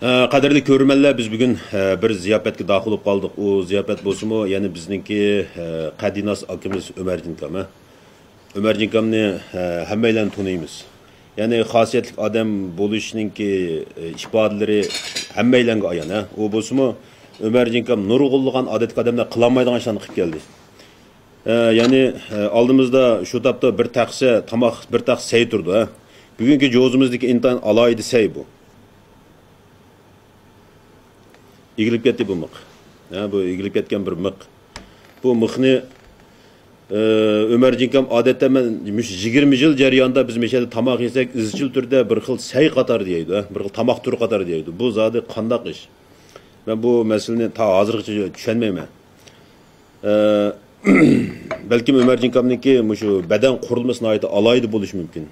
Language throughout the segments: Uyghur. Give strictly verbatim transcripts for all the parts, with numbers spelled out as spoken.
ئە، قەدىرلىك كۆرۈرمەنلەر، بىز بۈگۈن، ئە، بىر زىياپەتكە داخىل بولۇپ قالدۇق. ئۇ زىياپەت بولسىمۇ، يەنە بىزنىڭكى، ئە، قەدىناس ئاكىمىز ئۆمەرجىن ئاكام، ھە؟ ئۆمەرجىن ئاكامنى، ئە، ھەممەيلەن تونۇيمىز. يەنى خاسىيەتلىك ئادەم بولۇشنىڭكى، ئە، ئىپادىلىرى ھەممەيلەنگە ئايان، ھە؟ ئۇ بولسىمۇ، ئۆمەرجىن ئاكام نۇرغۇنلىغان ئادەتتىكى ئادەملەر قىلالمايدىغان ئىشلارنى قىلىپ كەلدى. ئە، يەنى، ئە، ئالدىمىزدا شۇ تاپتا بىر تەخسە تاماق، بىر تەخسە سەي تۇرىدۇ، ھە؟ بۈگۈنكى جوزىمىزدىكى ئىنتايىن ئالاھىدە سەي بۇ. ئېگىلىپ كەتتى بۇ مىخ. ھە، بۇ ئېگىلىپ كەتكەن بىر مىخ. بۇ مىخنى، ئە، ئۆمەرجىن ئاكام، ئادەتتە مەن مۇشۇ يىگىرمە يىل جەريانىدا بىز مەشەدە تاماق يېسەك، ئىزچىل تۈردە بىر خىل سەي قاتارىدا يەيدۇ، ھە، بىر خىل تاماق تۈرى قاتارىدا يەيدۇ. بۇ زادى قانداق ئىش؟ مەن بۇ مەسىلىنى تا ھازىرغىچە چۈشەنمەيمەن. ئە، بەلكىم ئۆمەرجىن ئاكامنىڭكى مۇشۇ بەدەن قۇرۇلمىسى ناھايىتى ئالاھىدە بولۇشى مۇمكىن.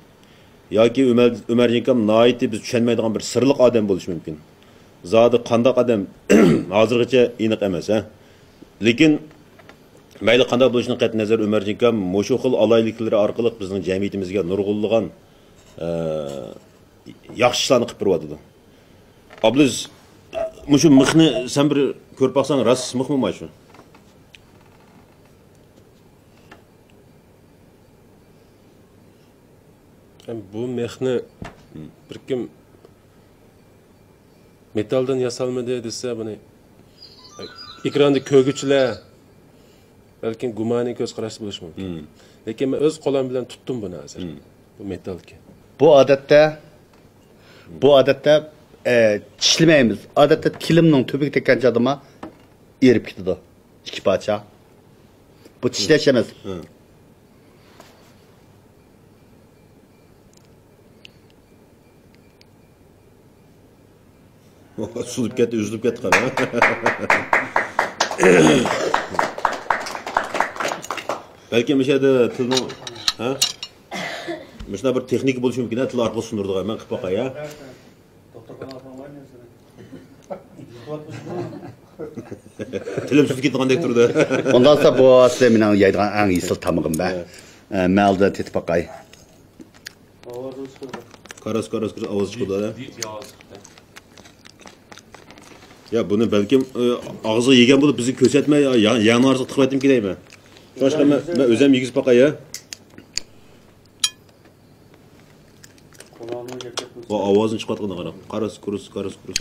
ياكى ئۆمەر-، ئۆمەرجىن ئاكام ناھايىتى بىز چۈشەنمەيدىغان بىر سىرلىق ئادەم بولۇشى مۇمكىن. زادى قانداق ئادەم ھازىرغىچە ئېنىق ئەمەس، ھە. لېكىن مەيلى قانداق بولۇشىدىن قەتئىينەزەر، ئۆمەرجىن ئاكام مۇشۇ خىل ئالاھىدىلىكلىرى ئارقىلىق بىزنىڭ جەمئىيىتىمىزگە نۇرغۇنلىغان، ئە، ياخشى ئىشلارنى قىلىپ بېرىۋاتىدۇ. ئابلىز، مۇشۇ مىخنى سەن بىر كۆرۈپ باقساڭ، راست مىخمۇ مانا شۇ؟ بۇ مىخنى بىر كىم مېتالدىن ياسالمىدى دېسە، بۇنى ئېكراندا كۆرگۈچىلەر بەلكىم گۇمانىي كۆز قاراشتا بولۇشى مۇمكىن. لېكىن مەن ئۆز قولۇم بىلەن تۇتتۇم بۇنى ھازىر. بۇ مېتالكەن. بۇ ئادەتتە، بۇ ئادەتتە، ئە، چىشلىمەيمىز. ئادەتتە تىلىمنىڭ تۈۋىگە تەگكەن چاغدىما ئېرىپ كېتىدۇ. ئىككى پارچە. بۇ چىشلەش ئەمەس. سۇنۇپ كەتتى، ئۈزۈلۈپ كەتتى قارا. بەلكىم مۇشۇ يەردە تىلنىڭ، ھە؟ مۇشۇنداق بىر تېخنىكا بولۇشى مۇمكىن، ھە؟ تىل ئارقىلىق سۇندۇرىدىغان. مەن قىلىپ باقاي، ھە؟ تىلىم سۇنۇپ كېتىدىغاندەك تۇرىدۇ. ئۇنداقتا بۇ ئەسلى مېنىڭ يەيدىغان ئەڭ ئېسىل تامىقىم بە. ئە، مەن ئالدىن تېتىپ باقاي. كاراس، كاراس، كاراس ئاۋاز چىقىدۇ، ھە؟ يا، بۇنى بەلكىم، ئە، ئاغزىغا يېگەن بولۇپ بىزگە كۆرسەتمەي، يا، يا، يەڭنىڭ ئارىسىغا تىقىۋەتتىم كېلەيمەن. شۇڭلاشقا مەن، مەن ئۆزۈم يېگۈزۈپ باقاي، يا. بۇ ئاۋازنى چىقارتقىنىغا قارا. كاراس، كۇرۇس، كاراس، كۇرۇس.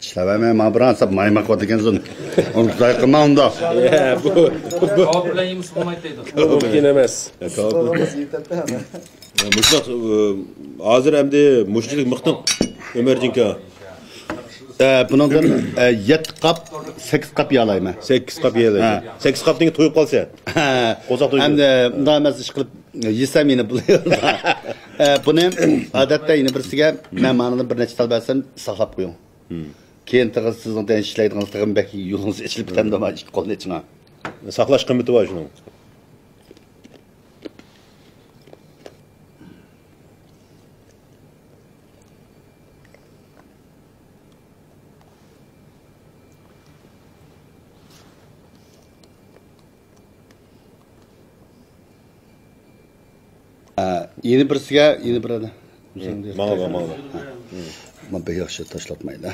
چىشلەۋەرمەي، ماڭا بىر ئانسا مايماق قىلىۋاتىدىكەنسەن. ئۇنى زايە قىلما ئۇنداق. يا، بۇ، بۇ. كاۋاپ بىلەن يېمىسە بولمايدۇ دەيدۇ. مۇمكىن ئەمەس. يا، كاۋاپ. مۇشۇنداق، ئە، ھازىر ئەمدى مۇشۇنچىلىك مىختىڭ ئۆمەرجىنكا. ئە، بۇنىڭدىن، ئە، يەتتە قاپ، سەككىز قاپ يەيالايمەن. سەككىز قاپ يەيەلەيسەن. ھە. سەككىز قاپتىن كېيىن تويۇپ قالسا. ھە. قورساق تويىدۇ. ئەمدى مۇنداق ئەمەس، ئىشقىلىپ يېسەم يەنە بۇلار. ئە، بۇنى ئادەتتە يەنە بىرسىگە مەن مانىدىن بىر نەچچە تال بەرسەم، ساقلاپ قويۇڭ. كېيىن تېخى سىزنىڭ دېگەن ئىشلەيدىغىنىڭىز تېخى بەك يولىڭىز ئېچىلىپ كېتەمدۇ، مانا ئىككى قولنى ئېچىڭا. ساقلاش قىممىتى بار شۇنىڭ. ئە، يەنە بىرسىگە، يەنە بىر. ماڭا، ماڭا، ماڭا. مانا بەك ياخشى تاشلاتمايدۇ.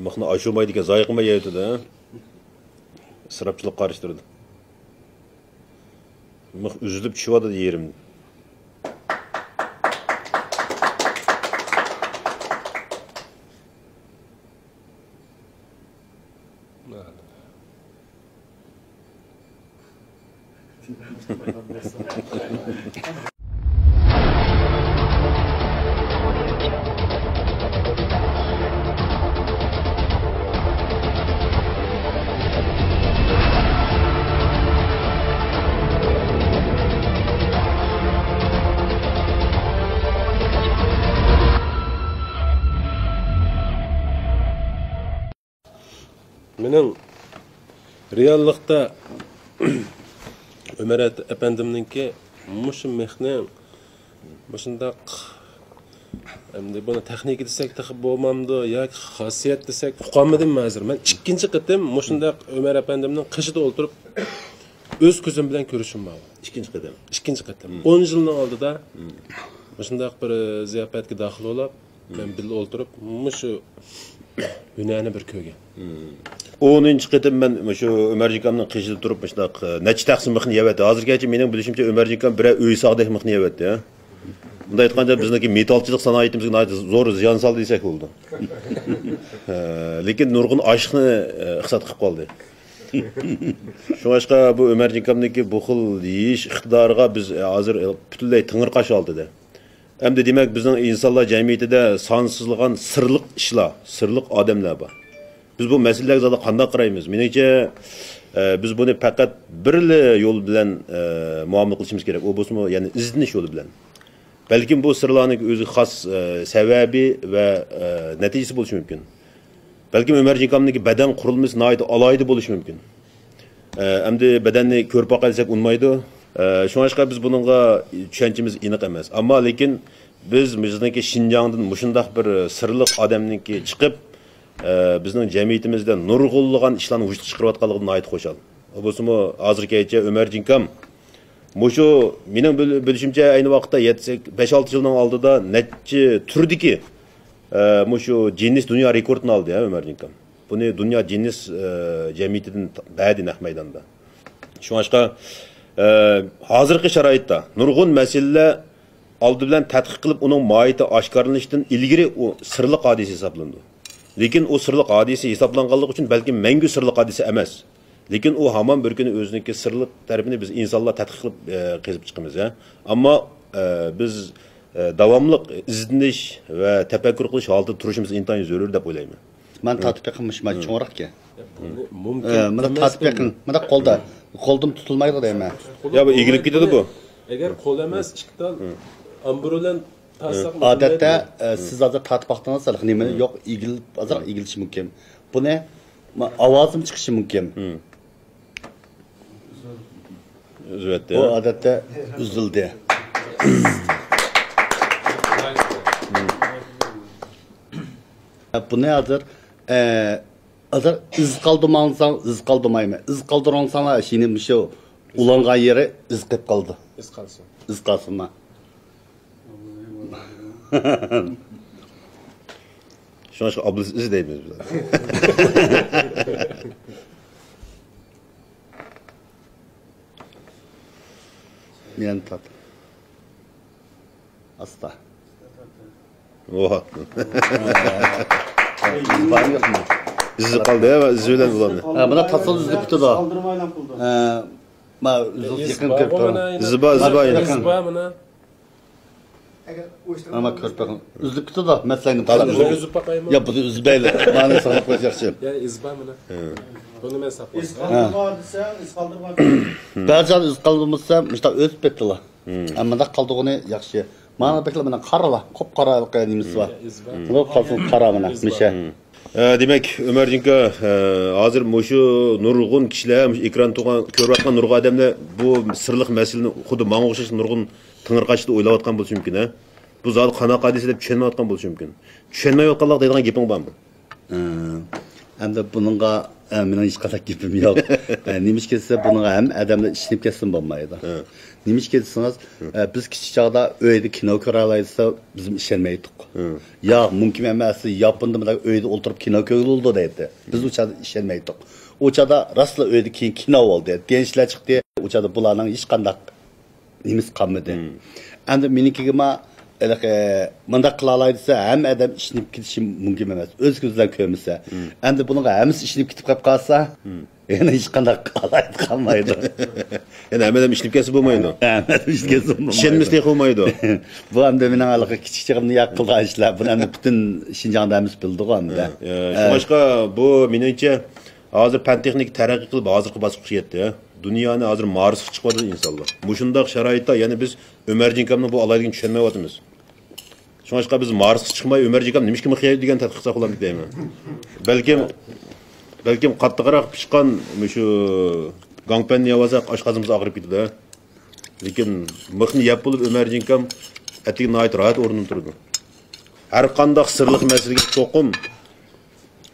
مىخنى ئاشۇرمايدىكەن، زايە قىلماي يەۋېتىدۇ، ھە؟ ئىسراپچىلىق قارشى تۇرىدۇ. مىخ ئۈزۈلۈپ چۈشۈۋاتىدۇ يېرىمدىن. مېنىڭ رېئاللىقتا ئۆمەر ئەت-، ئەپەندىمنىڭكى مۇشۇ مىخنىڭ مۇشۇنداق، ئەمدى بۇنى تېخنىكا دېسەك تېخى بولمامدۇ ياكى خاسىيەت دېسەك، ئۇقالمىدىم ھازىر. مەن ئىككىنچى قېتىم مۇشۇنداق ئۆمەر ئەپەندىمنىڭ قېشىدا ئولتۇرۇپ ئۆز كۆزۈم بىلەن كۆرۈشۈم بار. ئىككىنچى قېتىم. ئىككىنچى قېتىم. ئون يىلنىڭ ئالدىدا مۇشۇنداق بىر زىياپەتكە داخىل بولۇپ، مەن بىللە ئولتۇرۇپ، مۇشۇ ھۈنەرنى بىر كۆرگەن. ئونىنچى قېتىم مەن مۇشۇ ئۆمەرجان ئاكامنىڭ قېشىدا تۇرۇپ، مۇشۇنداق نەچچە تەخسە مىخنى يەۋەتتى. ھازىرغىچە مېنىڭ بىلىشىمچە، ئۆمەرجان ئاكام بىرەر ئۆي ساغدەك مىخنى يەۋەتتى، ھە؟ مۇنداق ئېيتقاندا، بىزنىڭكى مېتالچىلىق سانائىتىمىزگە ناھايىتى زور زىيان سالدى دېسەك بولىدۇ. ھە، لېكىن نۇرغۇن ئاشلىقنى، ئە، ئىقتىساد قىلىپ قالدى. شۇڭلاشقا بۇ ئۆمەرجان ئاكامنىڭكى بۇ خىل يېيىش ئىقتىدارىغا بىز، ئە، ھازىر پۈتۈنلەي تېڭىرقاش ھالىتىدە. ئەمدى دېمەك، بىزنىڭ ئىنسانلار جەمئىيىتىدە سانسىزلىغان سىرلىق ئىشلار، سىرلىق ئادەملەر بار. بىز بۇ مەسىلىلەرگە زادى قانداق قارايمىز؟ مېنىڭچە، ئە، بىز بۇنى پەقەت بىرلا يول بىلەن، ئە، مۇئامىلە قىلىشىمىز كېرەك. ئۇ بولسىمۇ، يەنى ئىزدىنىش يولى بىلەن. بەلكىم بۇ سىرلارنىڭ ئۆزىگە خاس، ئە، سەۋەبى ۋە، ئە، نەتىجىسى بولۇشى مۇمكىن. بەلكىم ئۆمەرجان ئاكامنىڭكى بەدەن قۇرۇلمىسى ناھايىتى ئالاھىدە بولۇشى مۇمكىن. ئە، ئەمدى بەدەننى كۆرۈپ باقاي دېسەك ئۇنىمايدۇ. ئە، شۇڭلاشقا بىز بۇنىڭغا چۈشەنچىمىز ئېنىق ئەمەس. ئەمما لېكىن بىز بىزنىڭكى شىنجاڭدىن مۇشۇنداق بىر سىرلىق ئادەمنىڭكى چىقىپ، ئە، بىزنىڭ جەمئىيىتىمىزدە نۇرغۇنلىغان ئىشلارنى ۋۇجۇدقا چىقىرىۋاتقانلىقىدىن ناھايىتى خۇشال. ئۇ بولسىمۇ ھازىرغىچە ئۆمەرجان ئاكام مۇشۇ مېنىڭ بىل-، بىلىشىمچە، ئەينى ۋاقىتتا يەتتە، بەش-ئالتە يىلنىڭ ئالدىدا نەچچە تۈردىكى، ئە، مۇشۇ جىننېس دۇنيا رېكورتىنى ئالدى، ھە، ئۆمەرجان ئاكام. بۇنى دۇنيا جىننېس، ئە، جەمئىيىتىدىن بەردى نەق مەيداندا. شۇڭلاشقا، ئە، ھازىرقى شارائىتتا نۇرغۇن مەسىلىلەر ئالدى بىلەن تەتقىق قىلىپ، ئۇنىڭ ماھىيىتى ئاشكارىلىنىشتىن ئىلگىرى ئۇ سىرلىق ھادىسە ھېسابلىنىدۇ. لېكىن ئۇ سىرلىق ھادىسە ھېسابلانغانلىقى ئۈچۈن بەلكىم مەڭگۈ سىرلىق ھادىسە ئەمەس. لېكىن ئۇ ھامان بىر كۈنى ئۆزىنىڭكى سىرلىق تەرىپىنى بىز ئىنسانلار تەتقىق قىلىپ، ئە، قېزىپ چىقىمىز، ھە. ئەمما، ئە، بىز، ئە، داۋاملىق ئىزدىنىش ۋە تەپەككۇر قىلىش ھالىتىدە تۇرۇشىمىز ئىنتايىن زۆرۈر دەپ ئويلايمەن. مانا تارتىپ بېقىڭ، مۇشۇ مانا چوڭراقكەن. مۇمكىن ئە، مانا ئەمەس تارتىپ بېقىڭ، مانا قولدا، قولدىمۇ تۇتۇلمايدۇ دەيمەن. يا، بۇ ئېگىلىپ كېتىدۇ بۇ. ئەگەر قول ئەمەس، ئىككى تال ئامبۇر بىلەن تارتساق ئادەتتە، ئە، سىز ھازىر تارتىپ باقتىڭىز، نېمە يوق، ئېگىل-، ئازراق ئېگىلىشى مۇمكىن. بۇنى، ما-، ئاۋازىمۇ چىقىشى مۇمكىن. ئۈزۈۋەتتى، بۇ ھە؟ ئادەتتە ئۈزۈلدى. بۇنى ھازىر، ئە، ھازىر ئىز قالدۇرمىساڭ، ئىز قالدۇرمايمەن. ئىز قالدۇرمىساڭلار، شۇنى مۇشۇ ئۇلانغان يېرى ئىز قېلىپ قالىدۇ. ئىز قالسۇن. ئىز قالسۇنما. شۇڭلاشقا ئابلىز ئىز دەيمىز بىز. يەنە تارت. ئاستا. ۋاھ. ئىزى قالدى، ھە، ئىزى بىلەن بولامدۇ؟ ھە، مانا تاسلا ئۈزۈلۈپ كېتىدۇ. قالدۇرمايلا قىلدى. ھە، ما ئۈزۈلۈپ يېقىن كۆرۈپ تۇرۇڭ. ئىزى بار، ئىزى بار. ئىزى بار مانا. ئەمما كۆرۈپ بېقىڭ. ئۈزۈلۈپ كېتىدۇ، مەسىلەن. تاسلا ئۈزۈپ باقايمۇ؟ يا، بۇنى ئۈزۈپ بەيلى. مانا ساقلاپ قويسا ياخشى. يا، ئىزى بار مانا. بۇنى مەن ساقلاپ قوياي. ئىز قالدۇرما دېسەڭ، ئىز قالدۇرما. بەزىلەر ئىز قالدۇرمىسا، مۇشۇنداق ئۆسۈپ كېتىدۇ. ھە، مۇنداق قالدۇرغىنى ياخشى. مانا بەكلا مانا قارىلا، قاپقارا نېمىسى بار. ئىز بار. بۇ قالسۇن قارا مانا، مىشە. ئە، دېمەك، ئۆمەرجان ئاكا، ئە، ھازىر مۇشۇ نۇرغۇن كىشىلەر، مۇشۇ ئېكران تۇرغان، كۆرۈۋاتقان نۇرغۇن ئادەملەر بۇ سىرلىق مەسىلىنى خۇددى ماڭا ئوخشاش نۇرغۇن تېڭىرقاشتا ئويلاۋاتقان بولۇشى مۇمكىن، ھە؟ بۇ زادى قانداق ھادىسە دەپ چۈشەنمەيۋاتقان بولۇشى مۇمكىن. چۈشەنمەيۋاتقانلار دەيدىغان گېپىڭ بارمۇ؟ ئە، ئەمدى بۇنىڭغا، ئە، مېنىڭ ھېچقانداق گېپىم يوق. ئە، نېمىشقا دېسە، بۇنىڭغا ھەممە ئادەملەر ئىشىنىپ كەتسىمۇ بولمايدۇ. ھە. نېمىشقا دېسىڭىز، ھە، ئە، بىز كىچىك چاغدا ئۆيدە كىنو كۆرەلەيدۇ دېسە، بىزمۇ ئىشەنمەيتتۇق. ھە. ياق، مۇمكىن ئەمەس، ياپوندا مۇنداق ئۆيدە ئولتۇرۇپ كىنو كۆرگىلى بولىدۇ دەيتتى. بىز ئۇ چاغدا ئىشەنمەيتتۇق. ئۇ چاغدا راستلا ئۆيدە كېيىن كىنو بولدى، دېگەن ئىشلار چىقتى. ئۇ چاغدا بۇلارنىڭ ھېچقانداق نېمىسى قالمىدى. ئەمدى مېنىڭكىگىمۇ ھېلىقى مۇنداق قىلالاي دېسە، ھەممە ئادەم ئىشىنىپ كېتىشى مۇمكىن ئەمەس. ئۆز كۆزى بىلەن كۆرمىسە. ئەمدى بۇنىڭغا ھەممىسى ئىشىنىپ كېتىپ قېلىپ قالسا، يەنە ھېچقانداق ئالاھىدە قالمايدۇ. يەنە ھەممە ئادەم ئىشىنىپ كەتسە بولمايدۇ. ھەممە ئادەم ئىشىنىپ كەتسە بولمايدۇ. ئىشەنمىسە تېخى بولمايدۇ. بۇ ئەمدى مېنىڭ ھېلىقى كىچىك چېغىمدا ياق قىلغان ئىشلار. بۇنى ئەمدى پۈتۈن شىنجاڭدا ھەممىسى بىلىدىغۇ ئەمدى. ھە، شۇڭلاشقا بۇ مېنىڭچە ھازىر پەن تېخنىكا تەرەققىي قىلىپ، ھازىرقى باسقۇچقا يەتتى. دۇنيانى ھازىر مارسقا چىقىۋاتىدۇ ئىنسانلار. مۇشۇنداق شارائىتتا يەنە بىز ئۆمەرجان ئاكامنىڭ بۇ ئالاھىدىلىكىنى چۈشەنمەيۋاتىمىز. شۇڭلاشقا بىز مارسقا چىقماي، ئۆمەرجان ئاكام نېمىشقا مىخ يەيدۇ دېگەن تەتقىقات قىلامدۇ دەيمەن. بەلكىم، بەلكىم قاتتىقراق پىشقان مۇشۇ گاڭپەننى يەۋالساق ئاشقازىنىمىز ئاغرىپ كېتىدۇ. لېكىن مىخنى يەپ بولۇپ ئۆمەرجان ئاكام ئەتىگە ناھايىتى راھەت ئورنىدا تۇرىدۇ. ھەر قانداق سىرلىق مەسىلىگە چوقۇم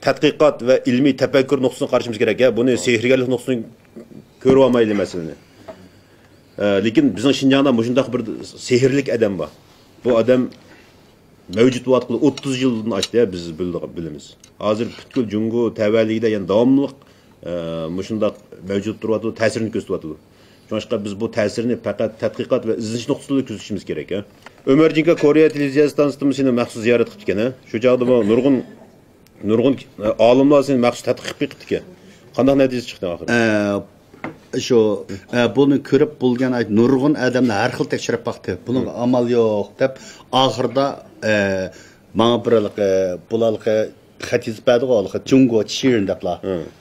تەتقىقات ۋە ئىلمىي تەپەككۇر نۇقتىسىدىن قارىشىمىز كېرەك. ھە، بۇنى سېھىرگەرلىك نۇقتىسىدىن كۆرۈۋالمايلى مەسىلىنى. ئە، لېكىن بىزنىڭ شىنجاڭدا مۇشۇنداق بىر سېھىرلىك ئادەم بار. بۇ ئادەم مەۋجۇت بولۇۋاتقىلى ئوتتۇز يىلدىن ئاشتى، بىز بىلىمىز. ھازىر پۈتكۈل جۇڭگو تەۋەلىكىدە يەنە داۋاملىق، ئە، مۇشۇنداق مەۋجۇت تۇرۇۋاتىدۇ، تەسىرىنى كۆرسىتىۋاتىدۇ. شۇڭلاشقا بىز بۇ تەسىرىنى پەقەت تەتقىقات ۋە ئىزدىنىش نۇقتىسىدا كۆزىتىشىمىز كېرەك، ھە. ئۆمەرجىنكا كورېيە تېلېۋىزىيەسى ئىستانسىسىدىمۇ سېنى مەخسۇس زىيارەت قىپتىكەن، ھە. شۇ چاغدىمۇ نۇرغۇن، نۇرغۇن، ئە، ئالىملار سېنى مەخسۇس تەتقىق قىلىپ بېقىپتىكەن. قانداق نەتىجە چىقتى ئاخىرى؟ ئە، شۇ، ئە، بۇنى كۆرۈپ بولغان نۇرغۇن ئادەملەر ھەر خىل تەكشۈرۈپ باقتى. بۇنىڭغا ئامال يوق دەپ، ئاخىرىدا، ئە، ماڭا بىر ھېلىقى، بۇلارلىقى خەت يېزىپ بەردىغۇ، ھېلىقى جۇڭگو چىرىن دەپلا.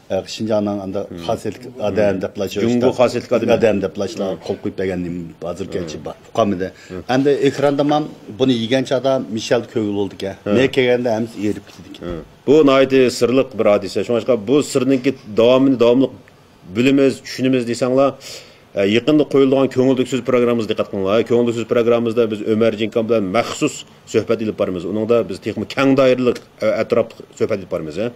ئە، شىنجاڭنىڭ ئانداق خاسىيەتلىك ئادەم دەپلا شۇ جۇڭگو خاسىيەتلىك ئادەم. ئادەم دەپلا شۇلار قول قويۇپ بەرگەن نېمە ھازىرغىچە بار. ئۇقالمىدى. ئەمدى ئېكراندا مانا بۇنى يېگەن چاغدا مىشەلدە كۆرگىلى بولىدىكەن. مەن كەلگەندە ھەممىسى ئېرىپ كېتىدىكەن. بۇ ناھايىتى سىرلىق بىر ھادىسە. شۇڭلاشقا بۇ سىرنىڭكى داۋامىنى داۋاملىق بىلىمىز، چۈشىنىمىز دېسەڭلار، ئە، يېقىندا قويۇلىدىغان كۆڭۈلدىكى سۆز پروگراممىمىزغا دىققەت قىلىڭلار. كۆڭۈلدىكى سۆز پروگراممىمىزدا بىز ئۆمەر جىنكام بىلەن مەخسۇس سۆھبەت ئېلىپ بارىمىز. ئۇنىڭدا بىز تېخىمۇ كەڭ دائىرىلىك، ئە، ئەتراپلىق سۆھبەت ئېلىپ بارىمىز، ھە.